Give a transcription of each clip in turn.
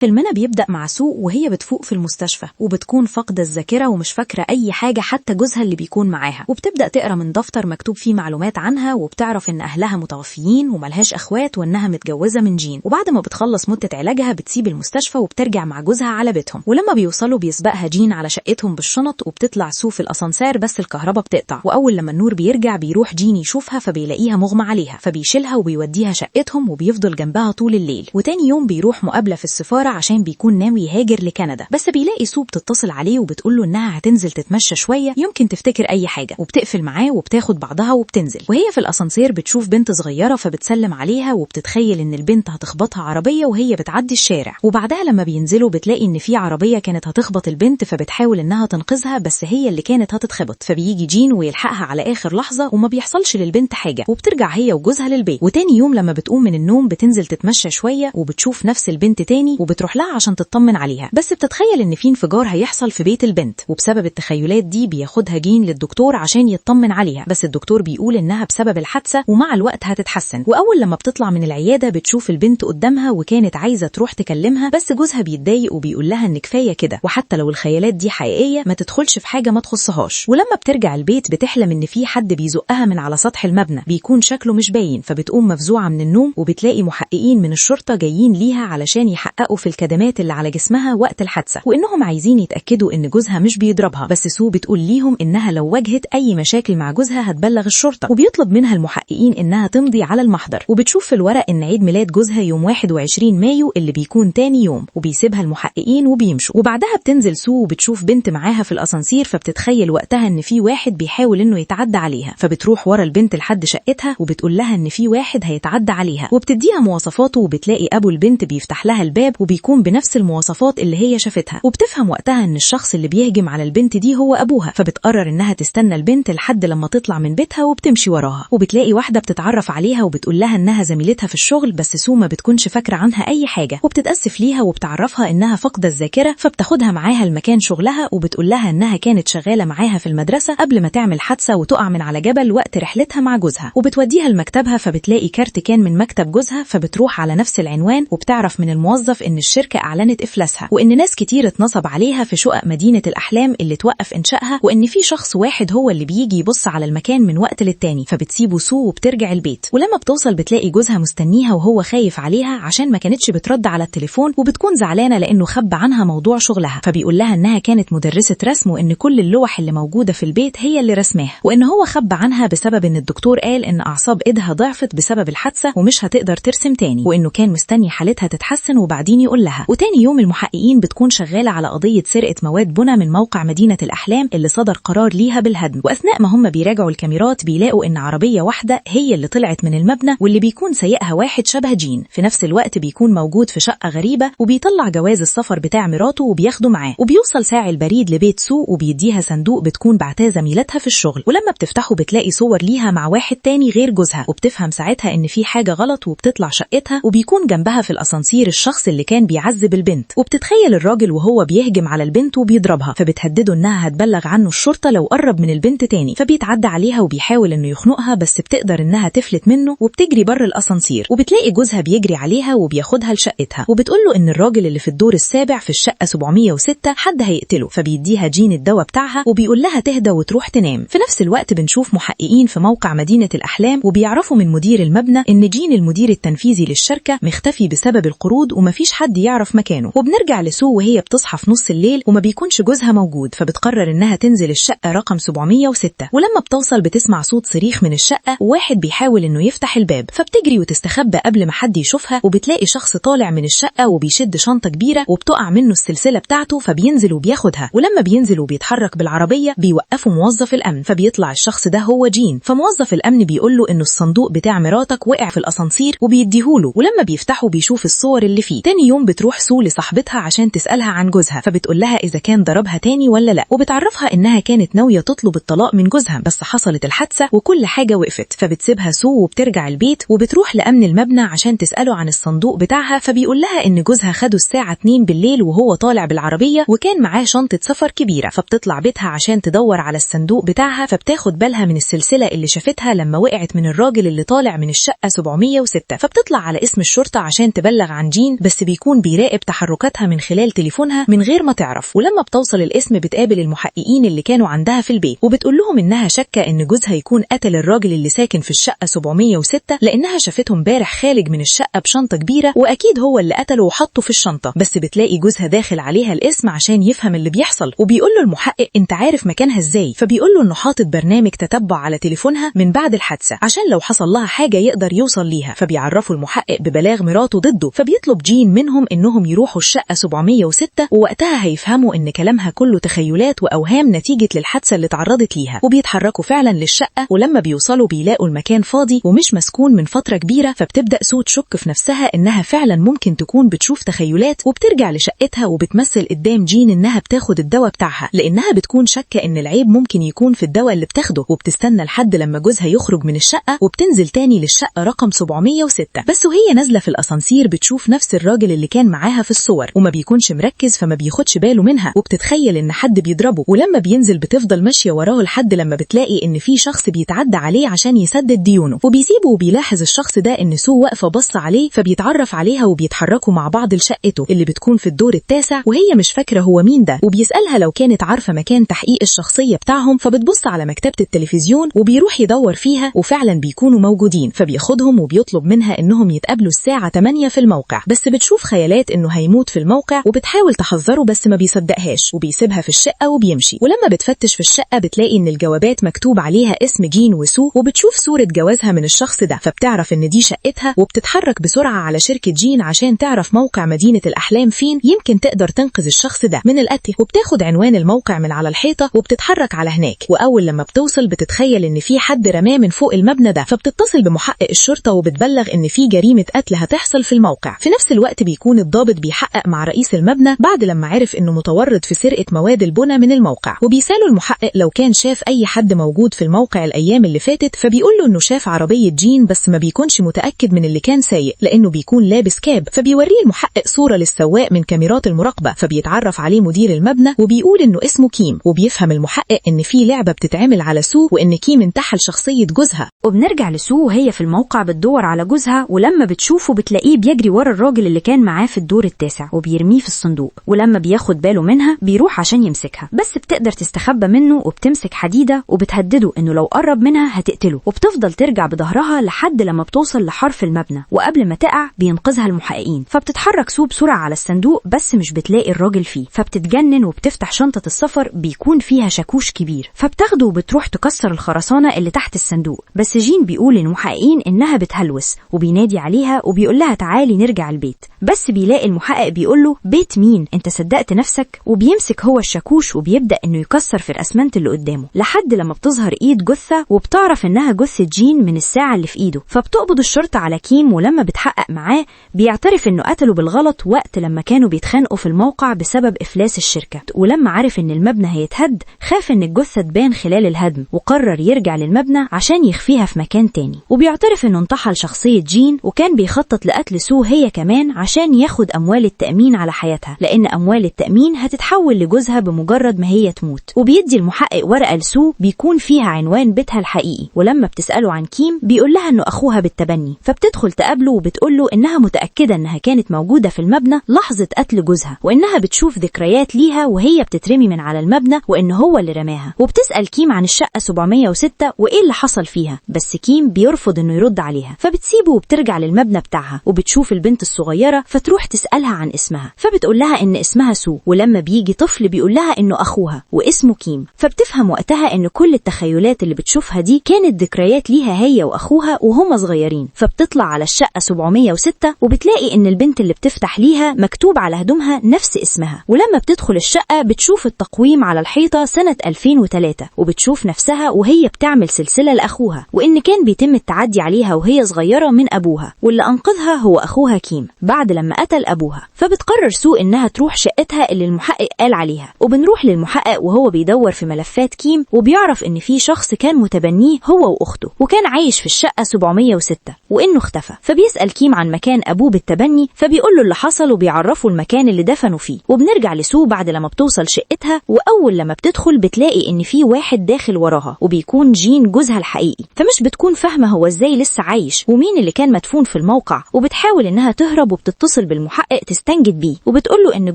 فيلمنا بيبدأ مع سو وهي بتفوق في المستشفى وبتكون فاقدة الذاكرة ومش فاكرة أي حاجة حتى جوزها اللي بيكون معاها، وبتبدأ تقرأ من دفتر مكتوب فيه معلومات عنها وبتعرف إن أهلها متوفيين وملهاش أخوات وإنها متجوزة من جين. وبعد ما بتخلص مدة علاجها بتسيب المستشفى وبترجع مع جوزها على بيتهم، ولما بيوصلوا بيسبقها جين على شقتهم بالشنط وبتطلع سو في الأسانسير بس الكهرباء بتقطع. وأول لما النور بيرجع بيروح جين يشوفها فبيلاقيها مغمى عليها، فبيشيلها وبيوديها شقتهم وبيفضل جنبها طول الليل. وتاني يوم بيروح مقابلة في السفارة عشان بيكون ناوي يهاجر لكندا، بس بيلاقي سو بتتصل عليه وبتقول له انها هتنزل تتمشى شوية يمكن تفتكر اي حاجة، وبتقفل معاه وبتاخد بعضها وبتنزل. وهي في الاسانسير بتشوف بنت صغيرة فبتسلم عليها وبتتخيل ان البنت هتخبطها عربية وهي بتعدي الشارع. وبعدها لما بينزلوا بتلاقي ان في عربية كانت هتخبط البنت فبتحاول انها تنقذها بس هي اللي كانت هتتخبط، فبيجي جين ويلحقها على اخر لحظة وما بيحصلش للبنت حاجة، وبترجع هي وجوزها للبيت. وتاني يوم لما بتقوم من النوم بتنزل تتمشى شوية وبتشوف نفس البنت تاني وبتروح لها عشان تطمن عليها، بس بتتخيل ان في انفجار هيحصل في بيت البنت، وبسبب التخيلات دي بياخدها جين للدكتور عشان يطمن عليها، بس الدكتور بيقول انها بسبب الحادثة ومع الوقت هتتحسن. واول لما بتطلع من العيادة بتشوف البنت قدامها وكانت عايزه تروح تكلمها، بس جوزها بيتضايق وبيقول لها ان كفاية كده، وحتى لو الخيالات دي حقيقية ما تدخلش في حاجة ما تخصهاش. ولما بترجع البيت بتحلم ان في حد بيزقها من على سطح المبنى بيكون شكله مش باين، فبتقوم مفزوعه من النوم وبتلاقي محققين من الشرطة جايين ليها علشان يحققوا في الكدمات اللي على جسمها وقت الحادثة، وانهم عايزين يتاكدوا ان جوزها مش بيضربها. بس سو بتقول ليهم انها لو واجهت اي مشاكل مع جوزها هتبلغ الشرطة، وبيطلب منها المحققين انها تمضي على المحضر. وبتشوف في الورق ان عيد ميلاد جوزها يوم 21 مايو اللي بيكون تاني يوم، وبيسيبها المحققين وبيمشوا. وبعدها بتنزل سو وبتشوف بنت معاها في الاسانسير، فبتتخيل وقتها ان في واحد بيحاول انه يتعدى عليها، فبتروح ورا البنت لحد شقتها وبتقول لها ان في واحد هيتعدى عليها، وبتديها مواصفاته، وبتلاقي ابو البنت بيفتح لها الباب وبيكون بنفس المواصفات اللي هي شافتها. وبتفهم وقتها ان الشخص اللي بيهجم على البنت دي هو ابوها، فبتقرر انها تستنى البنت لحد لما تطلع من بيتها وبتمشي وراها. وبتلاقي واحدة بتتعرف عليها وبتقول لها انها زميلتها في الشغل، بس سو ما بتكونش فاكره عنها اي حاجة، وبتتاسف ليها وبتعرفها انها فاقده الذاكرة، فبتاخدها معاها لمكان شغلها وبتقول لها انها كانت شغالة معاها في المدرسة قبل ما تعمل حادثه وتقع من على جبل وقت رحلتها مع جوزها. وبتوديها لمكتبها فبتلاقي كارت كان من مكتب جوزها، فبتروح على نفس العنوان وبتعرف من الموظف ان الشركة اعلنت افلاسها، وان ناس كتير اتنصب عليها في شقق مدينة الاحلام اللي توقف انشائها، وان في شخص واحد هو اللي بيجي يبص على المكان من وقت للتاني. فبتسيبه سو وبترجع البيت، ولما بتوصل بتلاقي جوزها مستنيها وهو خايف عليها عشان ما كانتش بترد على التليفون، وبتكون زعلانة لانه خبى عنها موضوع شغلها. فبيقول لها انها كانت مدرسه رسم وان كل اللوح اللي موجودة في البيت هي اللي رسماها، وان هو خبى عنها بسبب ان الدكتور قال ان اعصاب ايدها ضعفت بسبب الحادثة ومش هتقدر ترسم تاني، وانه كان مستني حالتها تتحسن وبعدين يقول لها. وتاني يوم المحققين بتكون شغالة على قضية سرقه مواد بنى من موقع مدينة الاحلام اللي صدر قرار ليها بالهدم. واثناء ما هم بيراجعوا الكاميرات بيلاقوا ان عربية واحدة هي اللي طلعت من المبنى واللي بيكون سايقها واحد شبه جين. في نفس الوقت بيكون موجود في شقه غريبة وبيطلع جواز السفر بتاع مراته وبياخده معاه. وبيوصل ساعي البريد لبيت سو وبيديها صندوق بتكون بعتاه زميلتها في الشغل، ولما بتفتحه بتلاقي صور ليها مع واحد تاني غير جوزها، وبتفهم ساعتها ان في حاجة غلط وبتطلع شقتها، وبيكون جنبها في الاسانسير الشخص اللي كان بيعذب البنت. وبتتخيل الراجل وهو بيهجم على البنت وبيضربها، فبتهدده انها هتبلغ عنه الشرطة لو قرب من البنت تاني، فبيتعدى عليها وبيحاول انه يخنقها بس بتقدر انها تفلت منه وبتجري بره الاسانسير. وبتلاقي جوزها بيجري عليها وبياخدها لشقتها، وبتقول له ان الراجل اللي في الدور السابع في الشقة 706 حد هيقتله، فبيديها جين الدواء بتاعها وبيقول لها تهدى وتروح تنام. في نفس الوقت بنشوف محققين في موقع مدينة الاحلام وبيعرفوا من مدير المبنى ان جين المدير التنفيذي للشركة مختفي بسبب القروض ومفيش حد يعرف مكانه. وبنرجع لسو وهي بتصحى في نص الليل وما بيكونش جوزها موجود، فبتقرر انها تنزل الشقة رقم 706. ولما بتوصل بتسمع صوت صريخ من الشقة وواحد بيحاول انه يفتح الباب، فبتجري وتستخبى قبل ما حد يشوفها، وبتلاقي شخص طالع من الشقة وبيشد شنطه كبيرة وبتقع منه السلسلة بتاعته، فبينزل وبياخدها. ولما بينزل وبيتحرك بالعربية بيوقفوا موظف الامن، فبيطلع الشخص ده هو جين. فموظف الامن بيقول له انه الصندوق بتاع مراتك وقع في الاسانسير وبيديهوله، ولما بيفتحه بيشوف الصور اللي فيه. تاني يوم بتروح سو لصاحبتها عشان تسالها عن جوزها، فبتقول لها اذا كان ضربها تاني ولا لا، وبتعرفها انها كانت ناوية تطلب الطلاق من جوزها بس حصلت الحادثة وكل حاجة وقفت. فبتسيبها سو وبترجع البيت وبتروح لامن المبنى عشان تساله عن الصندوق بتاعها، فبيقول لها ان جوزها خده الساعة 2 بالليل وهو طالع بالعربية وكان معاه شنطه سفر كبيرة. فبتطلع بيتها عشان تدور على الصندوق بتاعها، فبتاخد بالها من السلسلة اللي شافتها لما وقعت من الراجل اللي طالع من الشقة 706، فبتطلع على اسم الشرطة عشان تبلغ عن جين، بس بيكون بيكون بيراقب تحركاتها من خلال تليفونها من غير ما تعرف. ولما بتوصل القسم بتقابل المحققين اللي كانوا عندها في البيت، وبتقول لهم انها شاكه ان جوزها يكون قتل الراجل اللي ساكن في الشقة 706 لانها شافته امبارح خارج من الشقة بشنطه كبيرة واكيد هو اللي قتله وحطه في الشنطة. بس بتلاقي جوزها داخل عليها القسم عشان يفهم اللي بيحصل، وبيقول له المحقق انت عارف مكانها ازاي؟ فبيقول له انه حاطط برنامج تتبع على تليفونها من بعد الحادثة عشان لو حصل لها حاجة يقدر يوصل ليها. فبيعرفوا المحقق ببلاغ مراته ضده، فبيطلب جين منهم انهم يروحوا الشقة 706 ووقتها هيفهموا ان كلامها كله تخيلات واوهام نتيجة للحادثه اللي اتعرضت ليها. وبيتحركوا فعلا للشقه، ولما بيوصلوا بيلاقوا المكان فاضي ومش مسكون من فترة كبيرة. فبتبدا سو تشك في نفسها انها فعلا ممكن تكون بتشوف تخيلات، وبترجع لشقتها وبتمثل قدام جين انها بتاخد الدواء بتاعها لانها بتكون شاكه ان العيب ممكن يكون في الدواء اللي بتاخده. وبتستنى لحد لما جوزها يخرج من الشقة وبتنزل تاني للشقه رقم 706. بس وهي نازله في الاسانسير بتشوف نفس الراجل اللي كان معاها في الصور، وما بيكونش مركز فما بياخدش باله منها، وبتتخيل ان حد بيضربه. ولما بينزل بتفضل ماشية وراه لحد لما بتلاقي ان في شخص بيتعدى عليه عشان يسدد ديونه، وبيسيبه. وبيلاحظ الشخص ده ان سو واقفة بص عليه، فبيتعرف عليها وبيتحركوا مع بعض لشقته اللي بتكون في الدور التاسع، وهي مش فاكره هو مين ده. وبيسالها لو كانت عارفه مكان تحقيق الشخصية بتاعهم، فبتبص على مكتبه التلفزيون وبيروح يدور فيها، وفعلا بيكونوا موجودين. فبياخدهم وبيطلب منها انهم يتقابلوا الساعة 8 في الموقع، بس بتشوف خيالات انه هيموت في الموقع وبتحاول تحذره بس ما بيصدقهاش وبيسيبها في الشقة وبيمشي. ولما بتفتش في الشقة بتلاقي ان الجوابات مكتوب عليها اسم جين وسو، وبتشوف صوره جوازها من الشخص ده، فبتعرف ان دي شقتها. وبتتحرك بسرعة على شركة جين عشان تعرف موقع مدينة الاحلام فين، يمكن تقدر تنقذ الشخص ده من القتل. وبتاخد عنوان الموقع من على الحيطة وبتتحرك على هناك. واول لما بتوصل بتتخيل ان في حد رماه من فوق المبنى ده، فبتتصل بمحقق الشرطة وبتبلغ ان في جريمة قتل هتحصل في الموقع. في نفس الوقت بيكون الضابط بيحقق مع رئيس المبنى بعد لما عرف انه متورط في سرقه مواد البنى من الموقع، وبيساله المحقق لو كان شاف اي حد موجود في الموقع الايام اللي فاتت، فبيقول له انه شاف عربية جين بس ما بيكونش متاكد من اللي كان سايق لانه بيكون لابس كاب. فبيوريه المحقق صوره للسواق من كاميرات المراقبة، فبيتعرف عليه مدير المبنى وبيقول انه اسمه كيم. وبيفهم المحقق ان في لعبه بتتعمل على سو وان كيم انتحل شخصية جوزها. وبنرجع لسو وهي في الموقع بتدور على جوزها، ولما بتشوفه بتلاقيه بيجري ورا الراجل اللي كان معاه في الدور التاسع وبيرميه في الصندوق. ولما بياخد باله منها بيروح عشان يمسكها، بس بتقدر تستخبى منه وبتمسك حديده وبتهدده انه لو قرب منها هتقتله، وبتفضل ترجع بظهرها لحد لما بتوصل لحرف المبنى، وقبل ما تقع بينقذها المحققين. فبتتحرك سو بسرعة على الصندوق بس مش بتلاقي الراجل فيه، فبتتجنن وبتفتح شنطه السفر بيكون فيها شاكوش كبير، فبتاخده وبتروح تكسر الخرسانه اللي تحت الصندوق. بس جين بيقول للمحققين انها بتهلوس، وبينادي عليها وبيقول لها تعالي نرجع البيت، بس بيلاقي المحقق بيقول له بيت مين؟ انت صدقت نفسك؟ وبيمسك هو الشاكوش وبيبدا انه يكسر في الاسمنت اللي قدامه لحد لما بتظهر ايد جثة، وبتعرف انها جثة جين من الساعة اللي في ايده. فبتقبض الشرطة على كيم، ولما بتحقق معاه بيعترف انه قتله بالغلط وقت لما كانوا بيتخانقوا في الموقع بسبب افلاس الشركة. ولما عرف ان المبنى هيتهد خاف ان الجثة تبان خلال الهدم، وقرر يرجع للمبنى عشان يخفيها في مكان تاني. وبيعترف انه انتحل شخصية جين وكان بيخطط لقتل سو هي كمان عشان ياخد اموال التامين على حياتها، لان اموال التامين هتتحول لجوزها بمجرد ما هي تموت. وبيدي المحقق ورقة لسو بيكون فيها عنوان بيتها الحقيقي، ولما بتساله عن كيم بيقول لها انه اخوها بالتبني. فبتدخل تقابله وبتقول له انها متاكدة انها كانت موجودة في المبنى لحظة قتل جوزها، وانها بتشوف ذكريات ليها وهي بتترمي من على المبنى وان هو اللي رماها. وبتسال كيم عن الشقة 706 وايه اللي حصل فيها، بس كيم بيرفض انه يرد عليها، فبتسيبه وبترجع للمبنى بتاعها. وبتشوف البنت الصغيرة فتروح تسالها عن اسمها، فبتقول لها ان اسمها سو. ولما بيجي طفل بيقول لها انه اخوها واسمه كيم، فبتفهم وقتها ان كل التخيلات اللي بتشوفها دي كانت ذكريات ليها هي واخوها وهما صغيرين. فبتطلع على الشقة 706 وبتلاقي ان البنت اللي بتفتح ليها مكتوب على هدومها نفس اسمها. ولما بتدخل الشقة بتشوف التقويم على الحيطة سنة 2003، وبتشوف نفسها وهي بتعمل سلسلة لاخوها، وان كان بيتم التعدي عليها وهي صغيرة من ابوها، واللي انقذها هو اخوها كيم بعد لما قتل ابوها. فبتقرر سو انها تروح شقتها اللي المحقق قال عليها. وبنروح للمحقق وهو بيدور في ملفات كيم، وبيعرف ان في شخص كان متبنيه هو واخته وكان عايش في الشقة 706 وانه اختفى. فبيسأل كيم عن مكان ابوه بالتبني، فبيقول له اللي حصل وبيعرفه المكان اللي دفنوا فيه. وبنرجع لسو بعد لما بتوصل شقتها، واول لما بتدخل بتلاقي ان في واحد داخل وراها، وبيكون جين جوزها الحقيقي. فمش بتكون فاهمه هو ازاي لسه عايش ومين اللي كان مدفون في الموقع، وبتحاول انها تهرب وبتتصل وبتتصل بالمحقق تستنجد بيه وبتقوله إن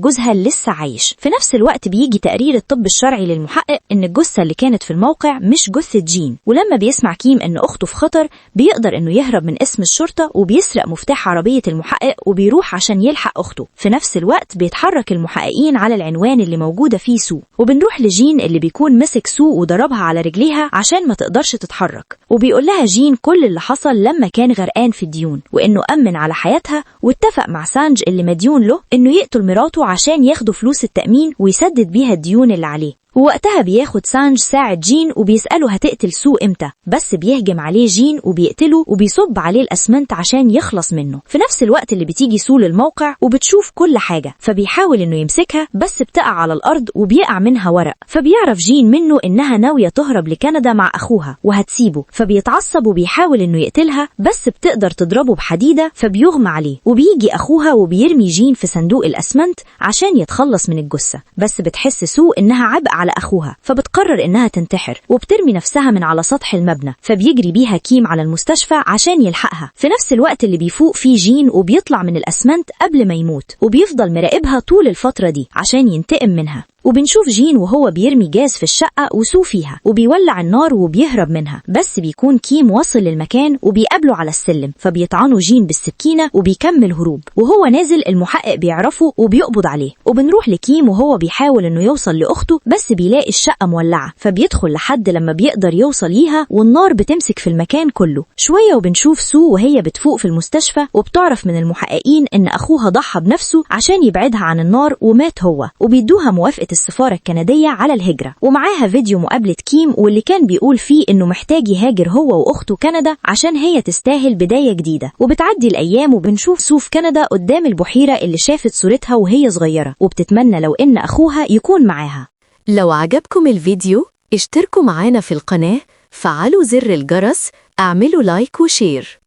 جوزها لسه عايش. في نفس الوقت بيجي تقرير الطب الشرعي للمحقق إن الجثة اللي كانت في الموقع مش جثة جين. ولما بيسمع كيم إن أخته في خطر بيقدر إنه يهرب من اسم الشرطة وبيسرق مفتاح عربية المحقق وبيروح عشان يلحق أخته. في نفس الوقت بيتحرك المحققين على العنوان اللي موجودة فيه سو، وبنروح لجين اللي بيكون مسك سو وضربها على رجليها عشان ما تقدرش تتحرك، وبيقول لها جين كل اللي حصل لما كان غرقان في الديون وإنه أمن على حياتها واتفق مع سانج اللي مديون له إنه يقتل مراته عشان ياخدوا فلوس التأمين ويسدد بيها الديون اللي عليه. ووقتها بياخد سانج ساعة جين وبيسأله هتقتل سو امتى، بس بيهجم عليه جين وبيقتله وبيصب عليه الأسمنت عشان يخلص منه. في نفس الوقت اللي بتيجي سو للموقع وبتشوف كل حاجة، فبيحاول انه يمسكها بس بتقع على الأرض وبيقع منها ورق، فبيعرف جين منه انها ناوية تهرب لكندا مع أخوها وهتسيبه، فبيتعصب وبيحاول انه يقتلها بس بتقدر تضربه بحديدة فبيغمى عليه. وبيجي أخوها وبيرمي جين في صندوق الأسمنت عشان يتخلص من الجثة، بس بتحس سو انها عبء على أخوها فبتقرر إنها تنتحر وبترمي نفسها من على سطح المبنى، فبيجري بيها كيم على المستشفى عشان يلحقها. في نفس الوقت اللي بيفوق فيه جين وبيطلع من الأسمنت قبل ما يموت، وبيفضل مراقبها طول الفترة دي عشان ينتقم منها. وبنشوف جين وهو بيرمي جاز في الشقة وسو فيها وبيولع النار وبيهرب منها، بس بيكون كيم واصل للمكان وبيقابله على السلم، فبيطعنه جين بالسكينة وبيكمل هروب. وهو نازل المحقق بيعرفه وبيقبض عليه. وبنروح لكيم وهو بيحاول انه يوصل لأخته بس بيلاقي الشقة مولعة، فبيدخل لحد لما بيقدر يوصل ليها والنار بتمسك في المكان كله. شوية وبنشوف سو وهي بتفوق في المستشفى وبتعرف من المحققين ان اخوها ضحى بنفسه عشان يبعدها عن النار ومات هو، وبيدوها موافقة السفارة الكندية على الهجرة، ومعاها فيديو مقابلة كيم واللي كان بيقول فيه إنه محتاج يهاجر هو وأخته كندا عشان هي تستاهل بداية جديدة. وبتعدي الأيام وبنشوف سو في كندا قدام البحيرة اللي شافت صورتها وهي صغيرة، وبتتمنى لو إن أخوها يكون معاها. لو عجبكم الفيديو اشتركوا معانا في القناة، فعلوا زر الجرس، اعملوا like و share.